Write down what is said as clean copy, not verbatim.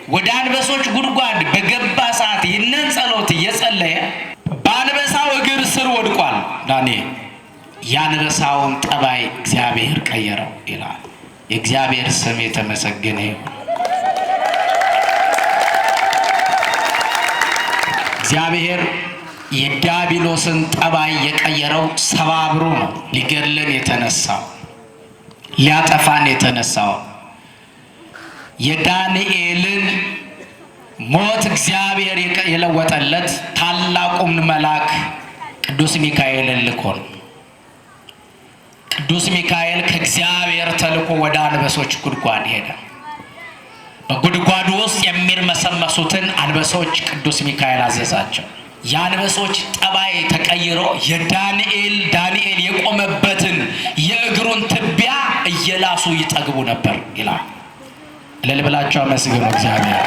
ወደ አንበሶች ጉድጓድ በገባ ሰዓት ይህንን ጸሎት እየጸለየ በአንበሳው እግር ስር ወድቋል። ዳንኤል የአንበሳውን ጠባይ እግዚአብሔር ቀየረው ይላል። የእግዚአብሔር ስም የተመሰገነ ይሁን። እግዚአብሔር የዲያብሎስን ጠባይ የቀየረው ሰባብሮ ነው። ሊገድለን የተነሳው፣ ሊያጠፋን የተነሳው፣ የዳንኤልን ሞት እግዚአብሔር የለወጠለት ታላቁን መልአክ ቅዱስ ሚካኤልን ልኮ ነው። ቅዱስ ሚካኤል ከእግዚአብሔር ተልኮ ወደ አንበሶች ጉድጓድ ሄደ። በጉድጓዱ ውስጥ የሚርመሰመሱትን አንበሶች ቅዱስ ሚካኤል አዘዛቸው። የአንበሶች ጠባይ ተቀይሮ የዳንኤል ዳንኤል የቆመበትን የእግሩን ትቢያ እየላሱ ይጠግቡ ነበር ይላል። እልል ብላችሁ አመስግኑ እግዚአብሔር።